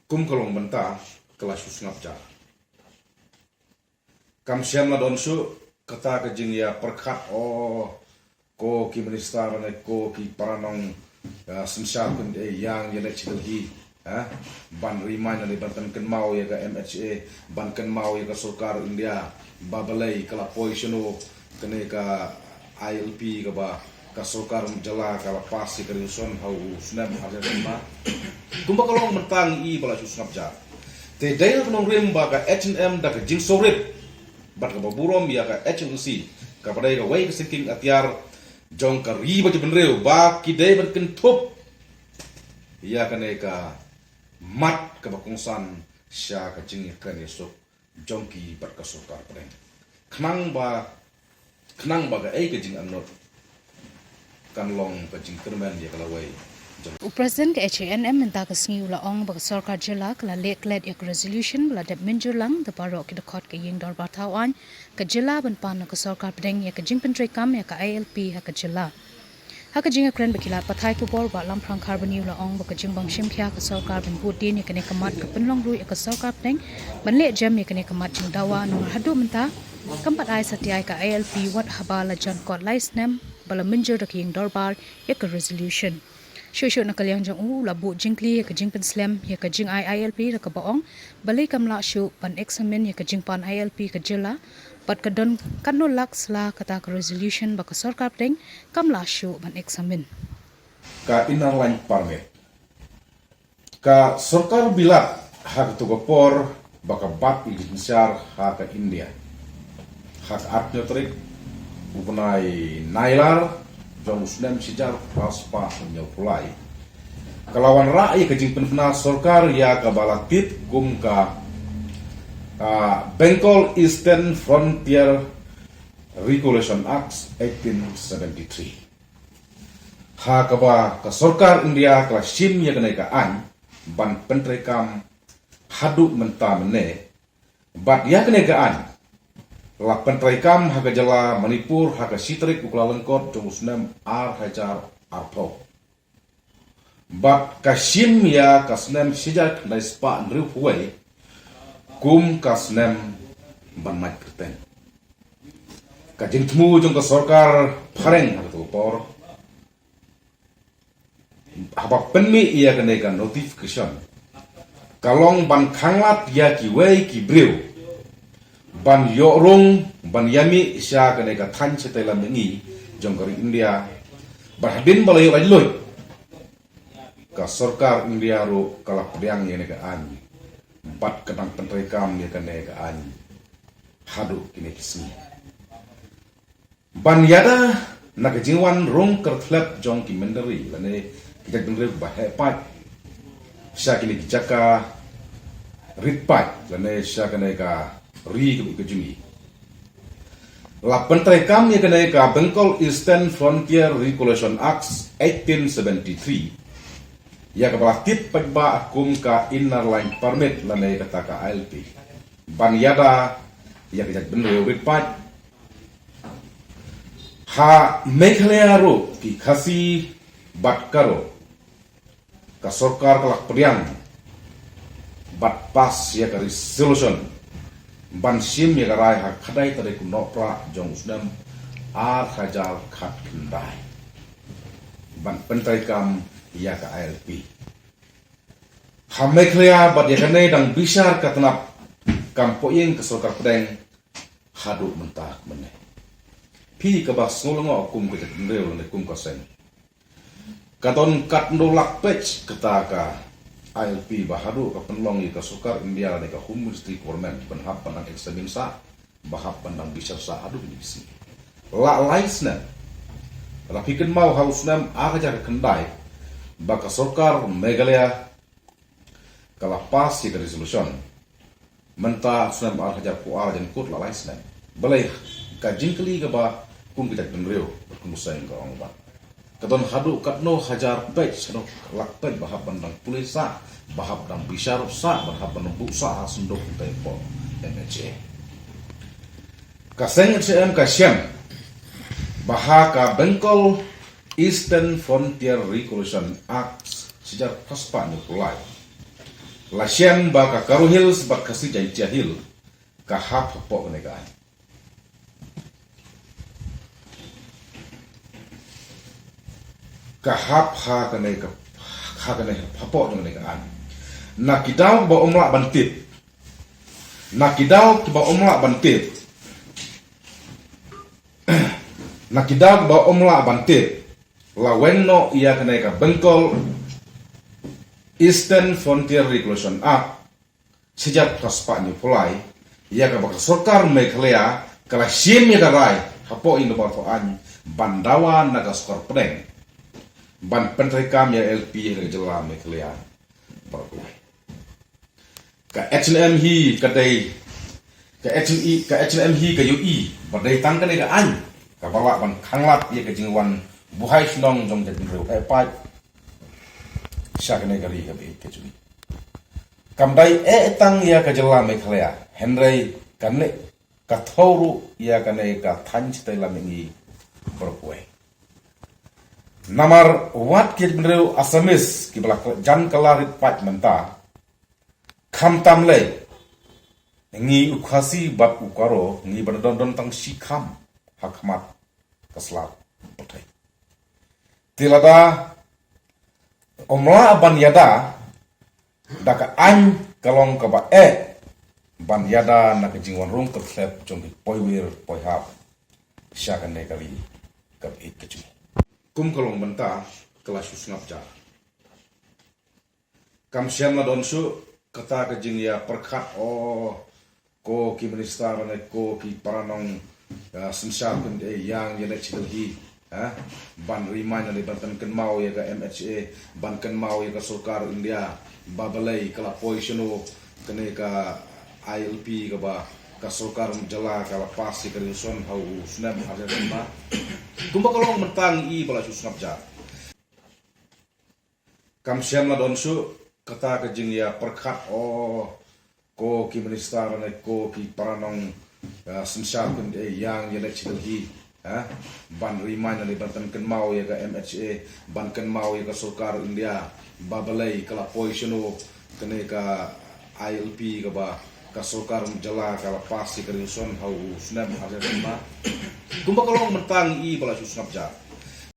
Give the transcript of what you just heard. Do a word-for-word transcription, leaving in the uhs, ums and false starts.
Kum ka long mynta ka la shu sngap jar. Kam shym la don shuh kata ka jingïapyrkhat, o, ko ki minister ne ko ki para nong, ah, synshar, pynïaid ïa kane ka jingïaleh, ha, ban remind ne ban pynkynmaw ïa ka M H A, ban kynmaw ïa ka sorkar India ba balei ka la poi shano kane ka I L P kaba ka sorkar jylla ka la pass ïa ka resolution ha u snem ar hajar khyndai. Kumba ka long mynta ngi i ba la shu sngap jar. Te dei na ka nongrim ba ka H and M da ka jingsngewrit bad kaba burom ïa ka H N O C, kaba dei kawei ka syngking atiar jong ka ri ba jabieng, ba ki dei ban kynthup ïa kane ka mat kaba kongsan sha ka jingïakren ïasuk jong ki bad ka sorkar pdeng. Khnang ba, khnang ba kaei ka jingangnud kan long ka jingkyrmen ïa ka lawei jong. U President ka H A N M mynta ka sngi u la ong ba ka sorkar jylla ka la leh klet ïa ka resolution ba la dep mynjur lang da baroh ki dkhot ka ïing dorbar thaw aiñ ka jylla ban pan na ka sorkar pdeng ïa ka jingpyntreikam ïa ka I L P ha ka jylla. Ha ka jingïakren bad ki lad pathai khubor, Bah Lamprang Kharbani u la ong ba ka jingbym shim khia ka sorkar ban bud dien ïa kane ka mat ka pynlong ruh ïa ka sorkar pdeng ban leh jem ïa kane ka mat jingdawa, namar haduh mynta kam pat ai satia ïa ka I L P wat haba la jan kot lai snem ba la mynjur da ka ïing dorbar ïa ka resolution. Shuh shuh na ka liang jong u, u la buh jingkylli ïa ka jingpynslem ïa ka jingai I L P da kaba ong balei kam lah shuh ban examine ïa ka jingpan I L P ka jylla bad ka don katno lak sla kata ka resolution ba ka sorkar pdeng kam lah shuh ban examine. Ka Inner Line Permit. Ka sorkar Bilat ha kato ka por ba ka bat ïa ka jingsynshar ha ka India, ha ka arphew tarik u bnai Nailar jong u snem shihajar phra spah hynñiewphew lai, ka la wanrah ïa ka jingpynbna sorkar ïa kaba la tip kum ka, ah, Bengal Eastern Frontier Regulation Act eighteen seventy-three, ha kaba ka sorkar India ka la shim ïa kane ka aiñ ban pyntreikam haduh mynta mynne. Bad ïa kane ka aiñ la pyntreikam ha ka jylla Manipur ha ka shi tarik u Kyllalyngkot jong u snem ar hajar arphew. Bad ka shim ïa ka snem shihajar khyndai spah hynriewphew wei kum ka snem ban mait kyrteng. Ka jingthmu jong ka sorkar phareng ha kato ka por, haba pynmih ïa kane ka notification, ka long ban khanglad ïa kiwei ki briew ban ïoh rung ban ïamih sha kane ka thaiñ shatei lam mihngi jong ka ri India. Bad hadien ba la ïoh laitluid, ka sorkar India ruh ka la pdiang ïa kane ka aiñ bad ka dang pyntreikam ïa kane ka aiñ haduh kine ki sngi. Ban ïada na ka jingwan rung kyrthlep jong ki mynder ri lane ki jaitbynriew ba heh paid sha kine ki jaka rit paid lane sha kane ka ri ka, ka jong ngi, la pyntreikam ïa kane ka Bengal Eastern Frontier Regulation Act eighteen seventy-three, ïa kaba la tip paidbah kum ka Inner Line Permit lane kata ka I L P, ban ïada ïa ki jaitbynriew rit paid. Ha Meghalaya ruh, ki Khasi bad Garo, ka sorkar ka la pdiang bad pass ïa ka resolution ban shim ïa ka rai ha khatkhyndai tarik u Nohprah jong u snem ar hajar khatkhyndai ban pyntreikam ïa ka I L P. Ha Meghalaya bad ïa kane dang bishar ka tnat kam poi ïing ka sorkar pdeng haduh mynta mynne. Phi kaba sngew lyngngoh kum ka jaitbynriew lane kum ka seng, ka don katno lak page kata ka I L P ba haduh ka pynlong ïa ka sorkar India lane ka Home Ministry Government ban hap ban dang examine sah, ba hap ban dang bishar sah haduh kine ki sngi. La lai snem. La phi kynmaw ha u snem ar hajar khyndai ba ka sorkar Meghalaya ka la pass ïa ka resolution. Mynta snem ar hajar phew ar jan kut la lai snem. Balei, ka jingkylli kaba kum ka jaitbynriew bad kum ka seng ka ong ba ka don haduh katno hajar page, haduh lak page ba hap ban dang pule sah, ba hap dang bishar sah, ba hap ban dang buh sah ha synduk tei pok M H A. Ka seng H A N M ka shem ba ha ka Bengal Eastern Frontier Regulation Act shihajar phra spah hynñiewphew lai, La shem ba ka Garo Hills bad Khasi Jaintia Hills ka hap hapoh kane ka aiñ. Ka hap ha kane ka, ha kane, hapoh jong kane ka aiñ. Na ki daw ba ym lah ban tip. Na ki daw ba ym lah ban tip. Na ki daw ba ym lah ban tip. La weng noh ïa kane ka Bengal Eastern Frontier Regulation Act, shajat ka spah hynñiewphew lai, ïa kaba ka sorkar Meghalaya ka la shim ïa ka rai hapoh ïa ka bar phew aiñ ban dawa na ka sorkar pdeng ban pyntreikam ïa L P ha ka jylla Meghalaya baroh kawei. Ka H N M hi ka dei, ka H N E, ka H N M hi ka ïohi ba dei tang kane ka aiñ kaba lah ban khanglad ïa ka jingwan buhai shnong jong ka jaitbynriew eh pat sha kane ka ri kaba ïeit ka jong ngi. Kam dei eh tang ïa ka jylla Meghalaya, hynrei kane ka thew ruh ïa kane ka thaiñ shatei lam mihngi baroh kawei. Namar wat ki jaitbynriew Assamese kiba la jan kylla rit paid mynta, khamtam lei ngi u Khasi bad u Garo ngi ba don don tang shi kham ha khmat ka sla pyrthei. Te lada ym lah ban ïada da ka aiñ, ka long kaba eh ban ïada na ka jingwan rung kyrthlep jong ki poiwir poihap sha kane ka ri kaba ïeit ka jong ngi. Kum ka long mynta ka la shu sngap jar. Kam shym la don shuh kata ka jingïapyrkhat, o, ko ki minister ne ko ki para nong, ah, synshar pynïaid ïa ngi ne chidel hi, ha? Ban remind ne ban pynkynmaw ïa ka M H A, ban kynmaw ïa ka sorkar India ba balei ka la poi shano kane ka I L P kaba ka sorkar jylla ka la pass ïa ka resolution ha u snem ar hajar khyndai. Kumba ka long mynta ngi i ba la shu sngap jar. Kam shym la don shuh kata ka jingïapyrkhat, o, ko ki minister ne ko ki para nong, ah, synshar pynïaid ïa ngi ne chidel hi, ha? Ban remind ne ban pynkynmaw ïa ka M H A, ban kynmaw ïa ka sorkar India ba balei ka la poi shano kane ka I L P kaba ka sorkar jylla ka la pass ïa ka resolution ha u snem ar hajar khyndai. Kumba ka long mynta ngi i ba la shu sngap jar.